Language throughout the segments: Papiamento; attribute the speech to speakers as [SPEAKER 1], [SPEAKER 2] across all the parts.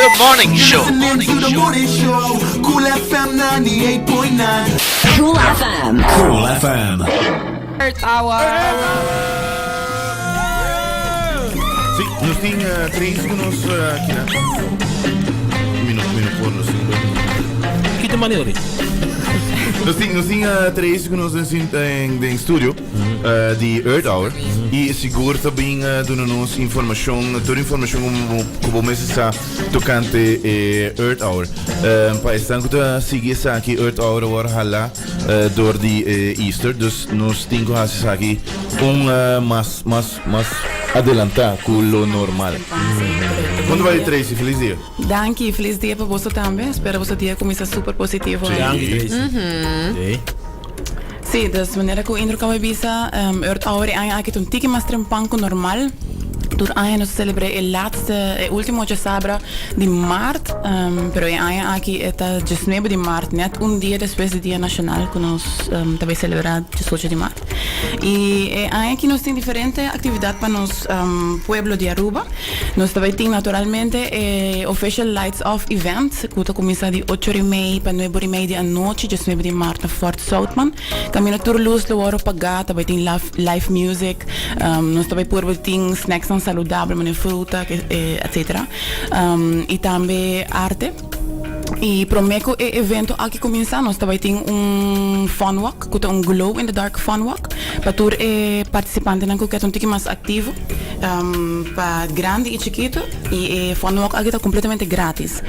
[SPEAKER 1] The Morning Show.
[SPEAKER 2] Listening to the morning show. Cool FM 98.9.
[SPEAKER 3] Cool FM.
[SPEAKER 4] Cool FM.
[SPEAKER 5] Earth Hour.
[SPEAKER 6] Si, nos tin Tracy ku nos aki na. Mi no, mi no por nos tin.
[SPEAKER 7] Kita manera di.
[SPEAKER 6] Nos tin Tracy ku nos den studio di Earth Hour. I sigur ta bin duna nos informashon, tur informashon ku bo mester sa tokante Earth Hour. Pa esnan ku ta sigui esaki, Earth Hour a wòrdu hala dor di Easter, dus nos tin ku hasi esaki un mas mas mas adelantá ku lo normal. Kon ta bai, Tracy? Felis dia.
[SPEAKER 8] Danki, felis dia pa boso tambe. Spera boso dia kuminsá super positivo.
[SPEAKER 7] Danki, Tracy.
[SPEAKER 8] Si, dus manera ku Indro kaba bisa, Earth Hour e aña aki ta un tiki mas trempan ku normal. Tur aña nos ta selebrá e laatste, e último djasabra di mart, pero e aña aki e ta diesnuebe di mart, nèt un dia despues di Dia Nashonal ku nos ta bai selebrá diesocho di mart. I e aña aki nos tin diferente aktividat pa nos pueblo di Aruba. Nos ta bai tin naturalmente e official lights off event ku ta kuminsá di ocho ora i mei pa nuebe ora i mei di anochi, diesnuebe di mart na Fort Zoutman. Kaminda tur lus lo wòrdu pagá, ta bai tin live music, nos ta bai purba tin snacksnan saludabel manera fruta, etcetera. I tambe arte. I promé ku e evento aki kuminsá nos ta bai tin un fun walk ku ta un glow in the dark fun walk pa tur e partisipantenan ku ke ta un tiki mas aktivo, pa grandi i chikitu. I e fun walk aki ta kompletamente gratis.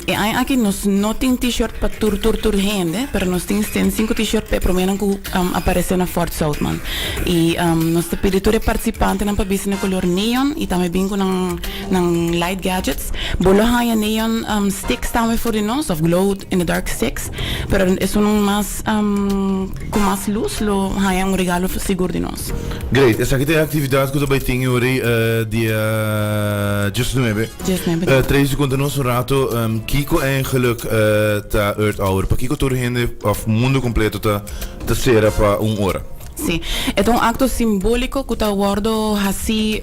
[SPEAKER 8] E aña aki nos no tin t-shirt pa tur tur tur hende, pero nos tin 105 t-shirt pa e proménan ku aparesé na Fort Zoutman. I nos ta pidi tur e partisipantenan pa bisti na kolor neon i tambe bin ku nan nan light gadgets. Bo lo haña neon sticks tambe for di nos òf glow in the dark sticks, pero esunnan mas ku mas lus lo haña un regalo sigur di nos.
[SPEAKER 6] Great, esaki ta e aktividat ku ta bai tin e ora dia 19.
[SPEAKER 8] 19.
[SPEAKER 6] Tracy, konta nos un rato kiko eigenlijk ta Earth Hour? Pakiko tur hende òf mundu kompleto ta sera pa un ora?
[SPEAKER 8] Si, e ta un akto simbóliko ku ta wòrdu hasí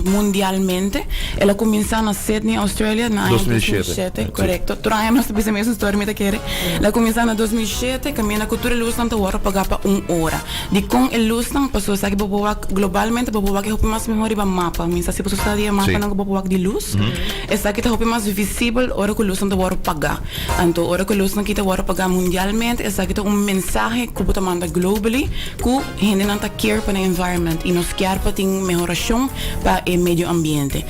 [SPEAKER 8] mundialmente. El a kuminsá na Sydney, Australia na aña 2007. Korekto. Tur aña nos ta bisa e mesun storia, mi ta kere. El a kuminsá na 2007, kaminda ku tur e lusnan ta wòrdu pagá pa un ora. Dikon e lusnan? Pasobra esaki bo por wak globalmente, bo por wak e hopi mas mihó riba mapa. Mi sa si boso sa di e mapanan ku bo por wak di lus. Esaki ta hopi mas visibel ora ku lusnan ta wòrdu pagá. Anto ora ku e lusnan aki ta wòrdu pagá mundialmente, esaki ta un mensahe ku bo ta manda globally ku hendenan ta care pa nan environment i nos kier pa tin mehorashon pa e medio ambiente.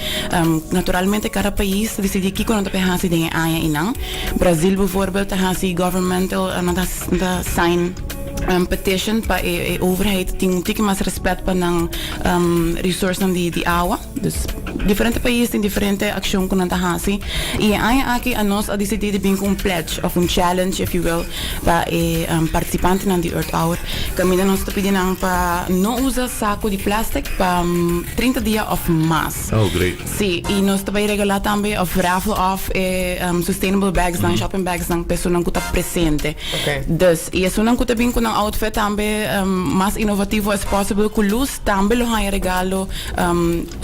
[SPEAKER 8] Naturalmente kada pais ta disidí kiko nan ta por hasi den e aña einan. Brazil bijvoorbeeld ta hasi governmental, nan ta sign petition pa e overheid tin un tiki mas respet pa nan resourcenan di awa. Dus diferente pais tin diferente accion cu nan ta haci y e aña aki anos a dicidi di bin cu un pledge of un challenge if you will pa e participantenan di Earth Hour caminda nos ta pidi nan pa no usa saco di plastic pa 30 dia of mas.
[SPEAKER 6] Oh great.
[SPEAKER 8] Si, y nos ta bay regala tambe of raffle off e sustainable bags nan, shopping bags nan pa esunnan cu ta presente. Dus y esunnan cu ta bin cu nan outfit tambe mas innovativo as possible cu luz tambe lo haya regalo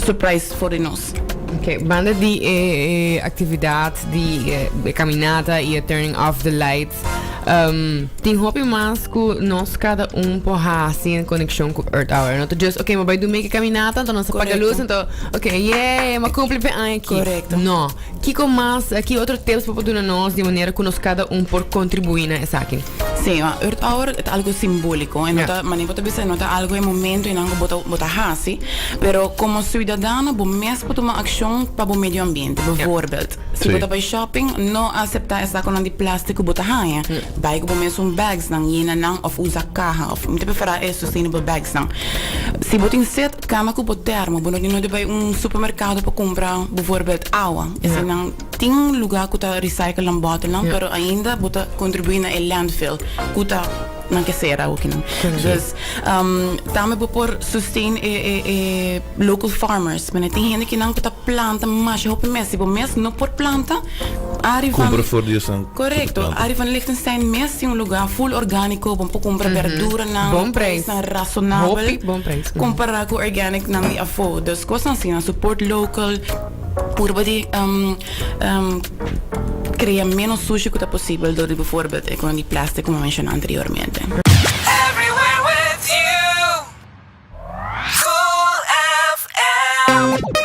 [SPEAKER 8] surprise for di nos.
[SPEAKER 5] Ok, banda di e actividad di e caminata y e turning off the lights, tin hopi mas cu nos cada un por haci en conexion cu Earth Hour. No ta just, ok, mi a bay dumi e caminata, anto nos a paga luz, anto, ok, yay, mi a cumpli p'e aña aki. No. Kico mas, ki otro tips bo por duna nos di manera cu nos cada un por contribui na esaki?
[SPEAKER 8] Sí, ma Earth Hour ta algo simbólico. E no ta, manera bo ta bisa, e no ta algo e momento einan ku bo ta, bo ta hasi. Pero komo siudadano bo mes por tuma akshon pa bo medio ambiente. Bijvoorbeeld, si bo ta bai shopping, no aseptá e sakonan di plastic ku bo ta haña. Bai ku bo mesun bagsnan, yena nan òf usa kaha òf mi ta preferá e sustainable bagsnan. Si bo tin set, kana ku bo termo. Bo no tin no di bai un supermerkado pa kumpra bijvoorbeeld awa. Eseinan. Tin luga ku ta recycle nan bòtelnan, pero ainda bo ta kontribuí na e landfill ku ta nan ke sera awokinan. Dus tambe bo por sustain e e e local farmers. Mene tin hende kinan ku ta planta masha hopi mes. Si bo mes no por planta, Arie van
[SPEAKER 6] Kumpra for di esnan ku ta
[SPEAKER 8] Korekto.
[SPEAKER 6] planta.
[SPEAKER 8] Arie van Lichtenstein mes tin un luga full orgániko. Bo por kumpra berduranan,
[SPEAKER 5] Bon prijs.
[SPEAKER 8] prijsnan rasonabel
[SPEAKER 5] Hopi bon prijs.
[SPEAKER 8] kompará ku organic nan di afó. Dus kosnan asina, support local. Purba di crea menos sushi cu ta posibel door di bijvoorbeeld e con di plastic como menciona anteriormente.
[SPEAKER 1] Everywhere with you. Cool FM.